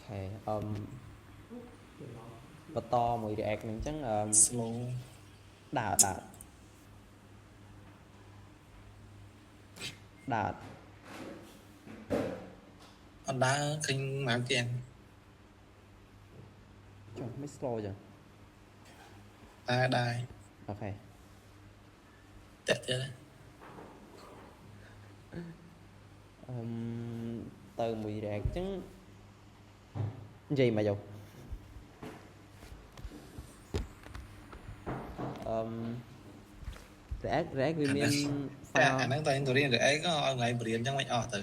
ខេអឹមបន្តមួយ React ហ្នឹងអញ្ចឹងអឺម slow ដើរដើរដើរ អត់ដើរឃើញមកទៀត ចុះមិន slow ចឹង ដើរដែរ OK តាក់ទៀត អឹមទៅមួយ React អញ្ចឹងនិយាយមកយកអឹម React វាមាន តែ file អាហ្នឹងតែទៅរៀន React ក៏ឲ្យថ្ងៃបរៀនចឹងមិនអស់ទៅ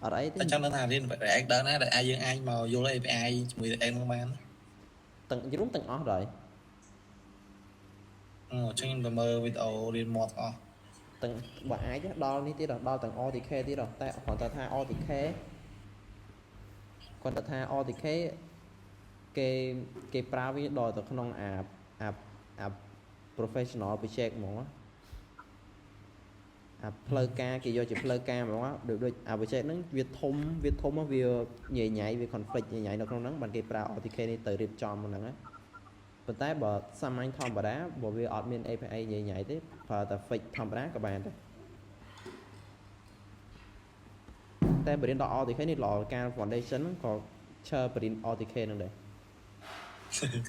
អត់អីទេ តែចង់ដឹងថារៀន React ដើរណាដែលអាចយើងអាចមកយល់ API ជាមួយ React ហ្នឹងបាន ទាំងរួមទាំងអស់ដល់ អញ្ចឹងខ្ញុំទៅមើលវីដេអូរៀនមកទាំងអស់ ទាំងបើអាចដល់នេះទៀតដល់ទាំង RTK ទៀតតែគ្រាន់តែថា RTK គាត់តែថា RTK គេគេប្រើវាដល់ទៅក្នុងអាអា professional project ហ្មងអាផ្លូវការគេយកជាផ្លូវការហ្មងដូចដូចអា project ហ្នឹងវាធំវាធំវាញ៉ៃញ៉ៃវា conflict ញ៉ៃញ៉ៃនៅក្នុងហ្នឹងបានគេប្រើ RTK នេះទៅរៀបចំហ្នឹងណាប៉ុន្តែបើសាមញ្ញធម្មតាបើវាអត់មាន API ញ៉ៃញ៉ៃទេប្រើតែ fix ធម្មតាក៏បានដែរតែបរិញ្ញាដល់ RTK នេះល្អការ foundation ហ្នឹងក៏ឈើបរិញ្ញា RTK ហ្នឹងដែរ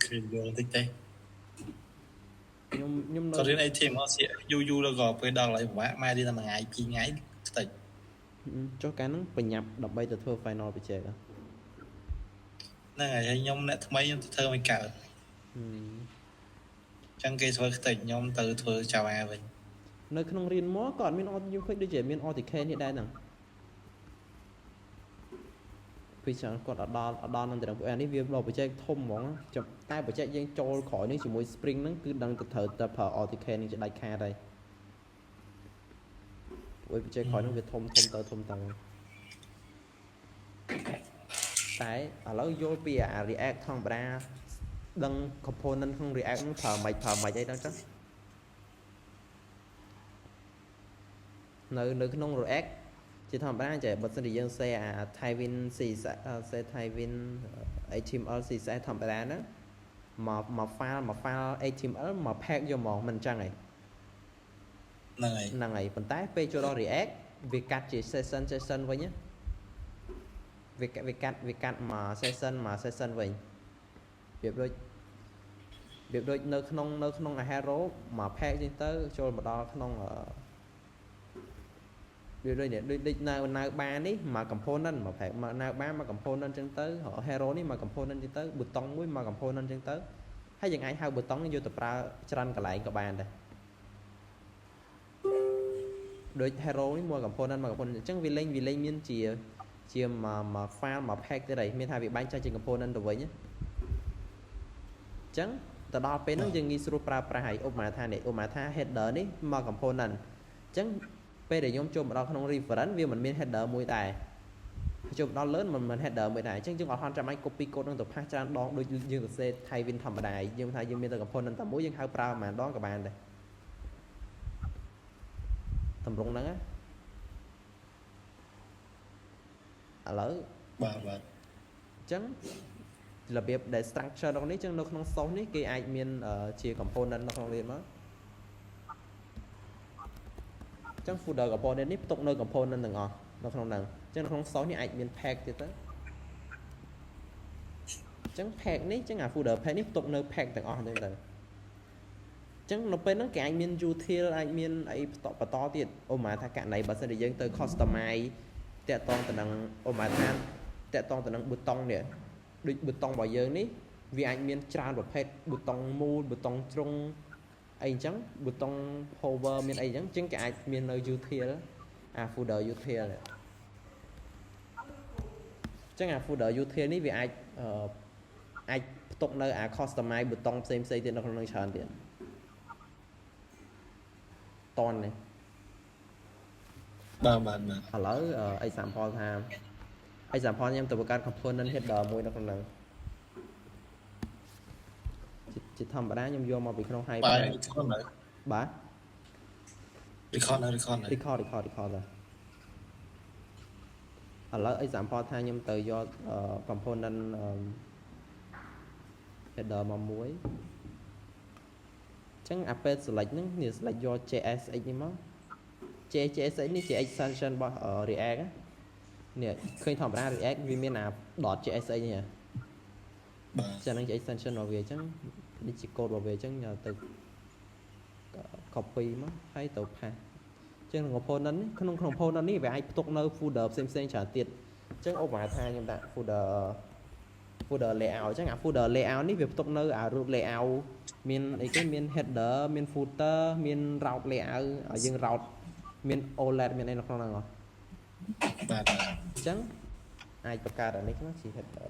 ឃើញយល់តិចទេ ខ្ញុំខ្ញុំនៅ ក៏រៀន HTML យូរយូរแล้วក៏ពេលដល់កន្លែងពិបាកម៉ែរៀនតែមួយថ្ងៃពីរថ្ងៃខ្ទេច ចុះកាលហ្នឹងបញ្ញាប់ដើម្បីទៅធ្វើ final project ហ្នឹងហើយហើយខ្ញុំអ្នកថ្មីខ្ញុំទៅធ្វើមិនកើតអញ្ចឹងគេធ្វើខ្ទេចខ្ញុំទៅធ្វើ Java វិញ នៅក្នុងរៀនមកក៏អត់មានអត់ខ្ញុំឃើញដូចជាមាន RTK នេះដែរហ្នឹងពីច្រើនគាត់អត់ដល់អត់ដល់នឹងទៅអានេះវាដល់ project ធំហ្មងតែ project យើងចូលក្រោយនេះជាមួយ Spring ហ្នឹងគឺដឹងទៅត្រូវតែប្រើ RTK នេះជាដាច់ខាតហើយព្រោះ project ក្រោយហ្នឹងវាធំធំទៅធំទៅតែឥឡូវយល់ពីអា React ធម្មតាដឹង component ក្នុង React ហ្នឹងប្រើមិនប្រើមិនអីដល់ចឹងនៅនៅក្នុង React ជាធម្មតាចេះបើសិនជាយើងសេអា Tailwind CSS សេ Tailwind HTML CSS ធម្មតាហ្នឹងមកមក file មក file HTML មក pack យកហ្មងមិនអញ្ចឹងឯង ហ្នឹងហើយ ហ្នឹងហើយប៉ុន្តែពេលចូលដល់ React វាកាត់ជា session session វិញណាវាវាកាត់វាកាត់មក session មក session វិញវាដូចវាដូចនៅក្នុងនៅក្នុង hero មក pack ចឹងទៅចូលមកដល់ក្នុងវាដូចនេះដូចដូចនៅនៅបាននេះមក component មក pack មកនៅបានមក component ចឹងទៅ hero នេះមក component ចឹងទៅប៊ូតុងមួយមក component ចឹងទៅហើយយើងអាចហៅប៊ូតុងយកទៅប្រើច្រើនកន្លែងក៏បានដែរដូច hero នេះមួយ component មួយ component អញ្ចឹងវាលេងវាលេងមានជាជាមួយ file មួយ pack ទៀតហើយមានថាវាបែងចែកជា component ទៅវិញអញ្ចឹងទៅដល់ពេលហ្នឹងយើងងាយស្រួលប្រើប្រាស់ហើយឧបមាថានេះឧបមាថា header នេះមក component អញ្ចឹងពេលដែលខ្ញុំចូលមកដល់ក្នុង reference វាមិនមាន header មួយដែរចូលមកដល់ learn មិនមាន header មួយដែរអញ្ចឹងយើងអត់ហន់ចាំបាច់ copy code នឹងទៅផាសច្រើនដងដូចយើងសរសេរ Tailwind ធម្មតាយើងថាយើងមានតែ component តែមួយយើងហៅប្រើប្រហែលដងក៏បានដែរតម្រងហ្នឹងណាឥឡូវ បាទបាទ អញ្ចឹងរបៀបដែល structure ក្នុងនេះអញ្ចឹងនៅក្នុង source នេះគេអាចមានជា component នៅក្នុងនេះមកអញ្ចឹង folder component នេះផ្ទុកនៅ component ទាំងអស់នៅក្នុងហ្នឹងអញ្ចឹងនៅក្នុង source នេះអាចមាន pack ទៀតទៅអញ្ចឹង pack នេះអញ្ចឹងអា folder pack នេះផ្ទុកនៅ pack ទាំងអស់អញ្ចឹងទៅអញ្ចឹងនៅពេលហ្នឹងគេអាចមាន util អាចមានអីបន្តបន្តទៀតឧបមាថាករណីបើសិនជាយើងទៅ customize តាក់តងទៅនឹងឧបមាថាតាក់តងទៅនឹងប៊ូតុងនេះដូចប៊ូតុងរបស់យើងនេះវាអាចមានច្រើនប្រភេទប៊ូតុងមូលប៊ូតុងជ្រុងអីអញ្ចឹងប៊ូតុង hover មានអីអញ្ចឹងអញ្ចឹងគេអាចមាននៅ util អា folder util នេះអញ្ចឹងអា folder util នេះវាអាចអាចផ្ទុកនៅអា customize ប៊ូតុងផ្សេងផ្សេងទៀតនៅក្នុងនឹងច្រើនទៀតតននេះ បាទបាទបាទ ឥឡូវ example ថា example ខ្ញុំទៅបង្កើត component header មួយនៅក្នុងហ្នឹងជាធម្មតាខ្ញុំយកមកពីក្នុង បាទ Hyper record នៅ បាទ record នៅ record នៅ record record record ដែរ ឥឡូវ example ថាខ្ញុំទៅយក component header មកមួយអញ្ចឹងអាពេល select ហ្នឹងនេះ select យក JSX នេះមក JSX នេះជា extension របស់ React នេះឃើញធម្មតា React វាមានអា .jsx នេះ បាទ ចឹងហ្នឹងជា extension របស់វាអញ្ចឹងនេះជា code របស់វាអញ្ចឹងទៅ copy មកហើយទៅ paste អញ្ចឹងក្នុង component នេះក្នុង component នេះវាអាចផ្ទុកនៅ folder ផ្សេងផ្សេងច្រើនទៀតអញ្ចឹងឧបមាថាខ្ញុំដាក់ folder layout អញ្ចឹងអា folder layout នេះវាផ្ទុកនៅអារូប layout មានអីគេមាន header មាន footer មាន route layout ឲ្យយើង route មាន OLED មានអីនៅក្នុងហ្នឹងហ៎ បាទ អញ្ចឹងអាចបង្កើតអានេះមកជា header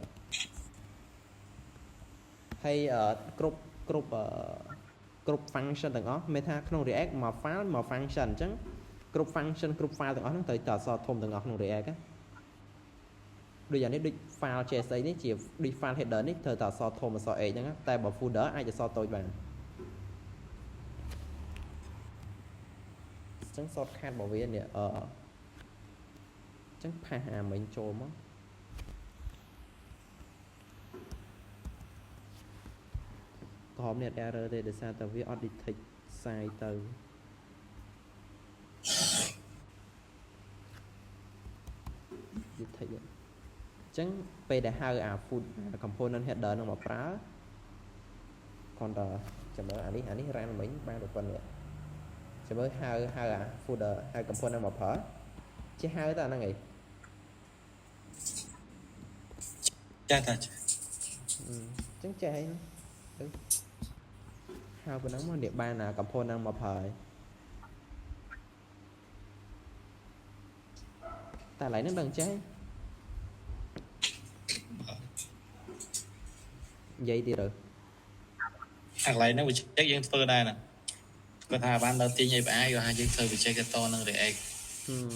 ហើយគ្រប់គ្រប់គ្រប់ function ទាំងអស់មានថាក្នុង React មួយ file មួយ function អញ្ចឹងគ្រប់ function គ្រប់ file ទាំងអស់ហ្នឹងត្រូវតែអក្សរធំទាំងអស់ក្នុង React ណាដូចយ៉ាងនេះដូច file JSX នេះជាដូច file header នេះត្រូវតែអក្សរធំអក្សរ H ហ្នឹងតែបើ folder អាចអក្សរតូចបានអញ្ចឹង shortcut របស់វានេះអឺអញ្ចឹង paste អាមិញចូលមកក្រហមនេះអត់ error ទេដោយសារតែវាអត់ detect size ទៅ detect អញ្ចឹងពេលដែលហៅអា food component header នឹងមកប្រើគ្រាន់តែចាំមើលអានេះអានេះ run មិញបានប៉ុណ្ណេះចាំមើលហៅហៅអា folder ហៅ component មកប្រើចេះហៅតែអាហ្នឹងឯង ចាតា អញ្ចឹងចេះហើយទៅហៅប៉ុណ្ណឹងមកនេះបានអា component ហ្នឹងមកប្រើហើយតែកន្លែងហ្នឹងដឹងចេះនិយាយទៀតទៅ អាកន្លែងហ្នឹងវិច្ឆេកយើងធ្វើដែរណាគាត់ថាបានដល់ទាញ API គាត់ថាយើងធ្វើវិច្ឆេកតនឹង React ហឹមអ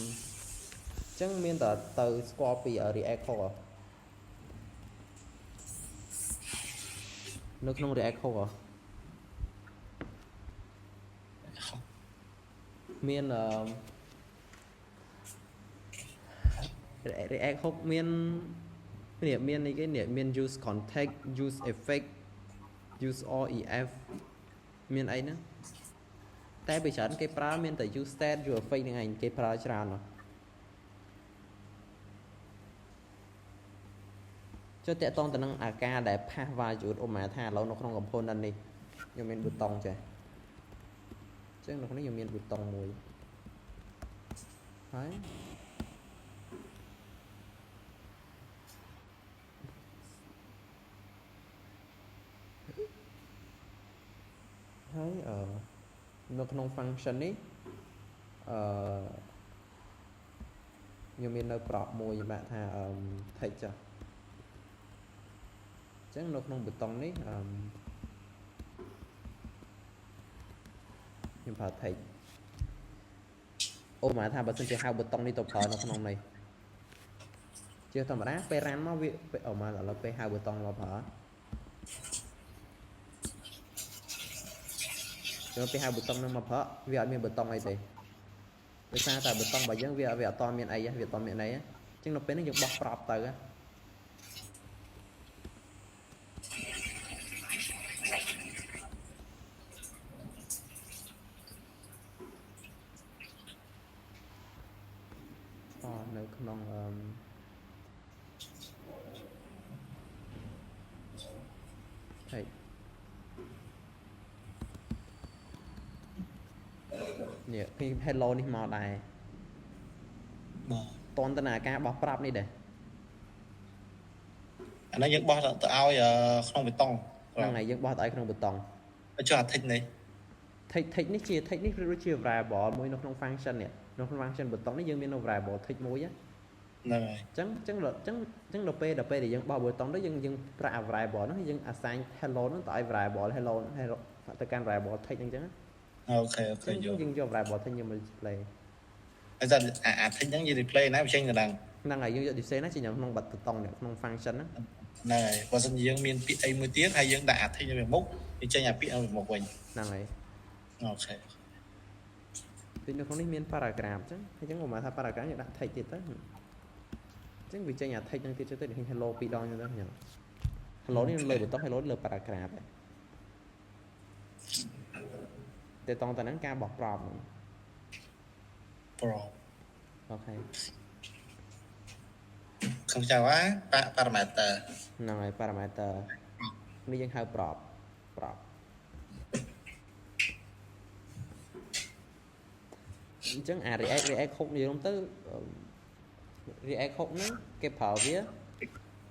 ញ្ចឹងមានតែទៅស្គាល់ពី React Hook ហ៎នៅក្នុង React Hook ហ៎មានអឺ React Hook មាននេះមានអីគេនេះមាន use context, use effect, use ref មានអីហ្នឹងតែពីច្រើនគេប្រើមានតែ use state, use effect ហ្នឹងឯងគេប្រើច្រើនណាស់ចុះតកតងទៅនឹងអាការដែល pass value ឧបមាថាឥឡូវនៅក្នុង component នេះខ្ញុំមានប៊ូតុងចេះអញ្ចឹងនៅក្នុងនេះខ្ញុំមានប៊ូតុងមួយហើយហើយអឺនៅក្នុង function នេះអឺខ្ញុំមាននៅ prop មួយខ្ញុំដាក់ថាអឺ text ចុះអញ្ចឹងនៅក្នុងប៊ូតុងនេះអឺខ្ញុំប្រើ text អូមកថាបើសិនជាហៅប៊ូតុងនេះទៅប្រើនៅក្នុងនេះជាធម្មតាពេល run មកវាអូមកឥឡូវពេលហៅប៊ូតុងមកប្រើចូលពេលហៅប៊ូតុងនឹងមកប្រើវាអត់មានប៊ូតុងអីទេដោយសារតែប៊ូតុងរបស់យើងវាវាអត់តមានអីវាអត់តមានអីអញ្ចឹងនៅពេលនេះយើងបោះ prop ទៅអនៅក្នុងអឺហើយនេះពី hello នេះមកដែរ បាទ តន់តនាការបោះប្រាប់នេះដែរ អានេះយើងបោះទៅឲ្យក្នុងបេតុង ហ្នឹងហើយយើងបោះទៅឲ្យក្នុងប៊ូតុង ចុះអា text នេះ text text នេះជា text នេះដូចជា variable មួយនៅក្នុង function នេះនៅក្នុង function ប៊ូតុងនេះយើងមាននៅ variable text មួយ ហ្នឹងហើយ អញ្ចឹងអញ្ចឹងអញ្ចឹងអញ្ចឹងដល់ពេលដល់ពេលដែលយើងបោះប៊ូតុងទៅយើងយើងប្រើ variable ហ្នឹងយើង assign hello ហ្នឹងទៅឲ្យ variable hello hello ទៅកាន់ variable text ហ្នឹងអញ្ចឹង OK OK យល់ យើងយក variable text យើងមក display ហើយតែអា text ហ្នឹងយើង display ណាវាចេញទៅហ្នឹង ហ្នឹងហើយយើងយក display ណាចេញក្នុងប៊ូតុងនេះក្នុង function ហ្នឹង ហ្នឹងហើយបើសិនជាយើងមានពាក្យអីមួយទៀតហើយយើងដាក់អា text នៅពីមុខវាចេញអាពាក្យនៅពីមុខវិញ ហ្នឹងហើយ OK ដូចនៅក្នុងនេះមាន paragraph អញ្ចឹងអញ្ចឹងឧបមាថា paragraph យើងដាក់ text ទៀតទៅ ចឹងវាចេញអា text ហ្នឹងទៀតទៅឃើញ hello ពីរដងចឹងទៅញ៉ាំ hello នេះលើបន្ទាប់ hello លើ paragraph ដែរតែតង់តែហ្នឹងការបោះ prop ហ្នឹង prop OK ក្នុង Java parameter ហ្នឹងហើយ parameter នេះយើងហៅ prop prop អញ្ចឹងអា React hook និយាយទៅ React hook ហ្នឹងគេប្រើវា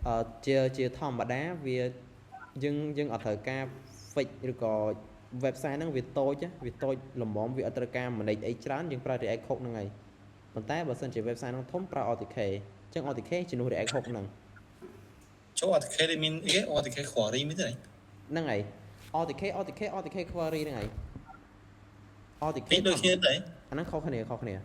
អឺជាជាធម្មតាវាយើងយើងអត់ត្រូវការ fix ឬក៏ website ហ្នឹងវាតូចវាតូចល្មមវាអត់ត្រូវការ manage អីច្រើនយើងប្រើ React hook ហ្នឹងហើយប៉ុន្តែបើសិនជា website ហ្នឹងធំប្រើ RTK អញ្ចឹង RTK ជំនួស React hook ហ្នឹង ចូល RTK នេះមានអីគេ RTK query មានទេ ហ្នឹងហើយ RTK RTK RTK query ហ្នឹងហើយ RTK ពីរដូចគ្នាទេ អាហ្នឹងខុសគ្នាខុសគ្នា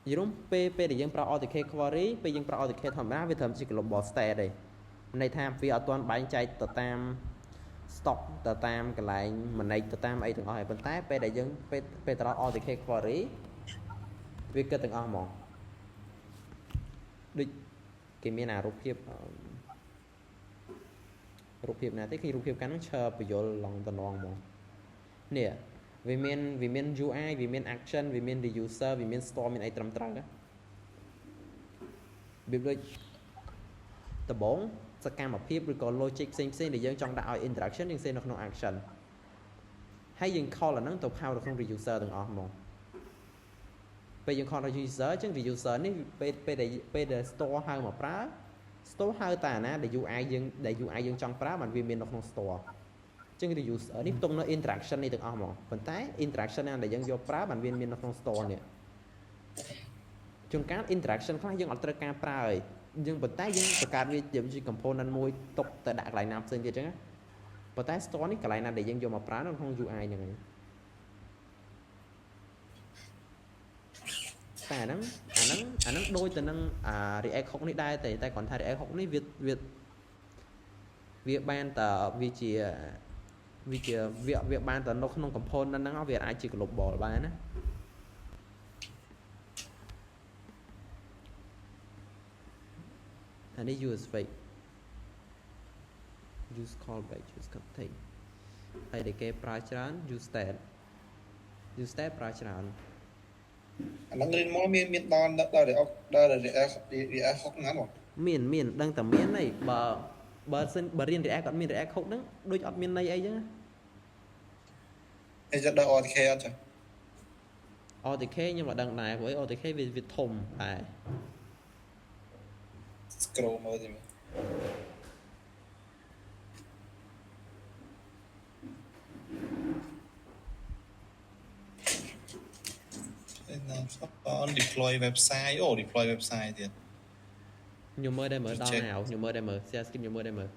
យល់ពេលពេលដែលយើងប្រើ RTK query ពេលយើងប្រើ RTK ធម្មតាវាត្រឹមជា global state ទេន័យថាវាអត់ទាន់បែងចែកទៅតាម stock ទៅតាមកន្លែង manage ទៅតាមអីទាំងអស់ហើយប៉ុន្តែពេលដែលយើងពេលពេលទៅដល់ RTK query វាគិតទាំងអស់ហ្មងដូចគេមានអារូបភាពរូបភាពណាទេគេរូបភាពកាលហ្នឹងឈើបញ្យលឡងតំណងហ្មងនេះវាមានវាមាន UI វាមាន action វាមាន reducer វាមាន store មានអីត្រឹមត្រូវវាដូចដំបងសកម្មភាពឬក៏ logic ផ្សេងផ្សេងដែលយើងចង់ដាក់ឲ្យ interaction យើងសេនៅក្នុង action ហើយយើង call អាហ្នឹងទៅ power នៅក្នុង reducer ទាំងអស់ហ្មងពេលយើង call reducer អញ្ចឹង reducer នេះពេលពេលដែលពេលដែល store ហៅមកប្រើ store ហៅតែអាណាដែល UI យើងដែល UI យើងចង់ប្រើបានវាមាននៅក្នុង store អញ្ចឹង reducer នេះផ្ទុកនៅ interaction នេះទាំងអស់ហ្មងប៉ុន្តែ interaction ណាដែលយើងយកប្រើបានវាមាននៅក្នុង store នេះជួនកាល interaction ខ្លះយើងអត់ត្រូវការប្រើទេយើងប៉ុន្តែយើងបង្កើតវាជា component មួយទុកទៅដាក់កន្លែងណាផ្សេងទៀតអញ្ចឹងណាប៉ុន្តែ store នេះកន្លែងណាដែលយើងយកមកប្រើនៅក្នុង UI ហ្នឹងឯងតែអាហ្នឹងអាហ្នឹងអាហ្នឹងដូចទៅនឹងអា React Hook នេះដែរតែតែគ្រាន់ថា React Hook នេះវាវាវាបានតវាជាវាជាវាវាបានតែនៅក្នុង component ហ្នឹងវាអាចជា global បានណាអានេះ use effect use callback use context ហើយដែលគេប្រើច្រើន use state use state ប្រើច្រើន អាហ្នឹងរៀនមកមានមានដល់ដល់ React ដល់ React React hook ហ្នឹងបង មានមានដឹងតែមានហើយបើបើសិនបើរៀន React អត់មាន React hook ហ្នឹងដូចអត់មានន័យអីចឹង ហើយจะដល់ RTK អត់ចា RTK ខ្ញុំអត់ដឹងដែរព្រោះ RTK វាវាធំដែរ scroll មើលទៅមើលឯណាអន deploy website អូ deploy website ទៀត ខ្ញុំមើលដែរមើលដល់ណាខ្ញុំមើលដែរមើល share screen ខ្ញុំមើលដែរមើល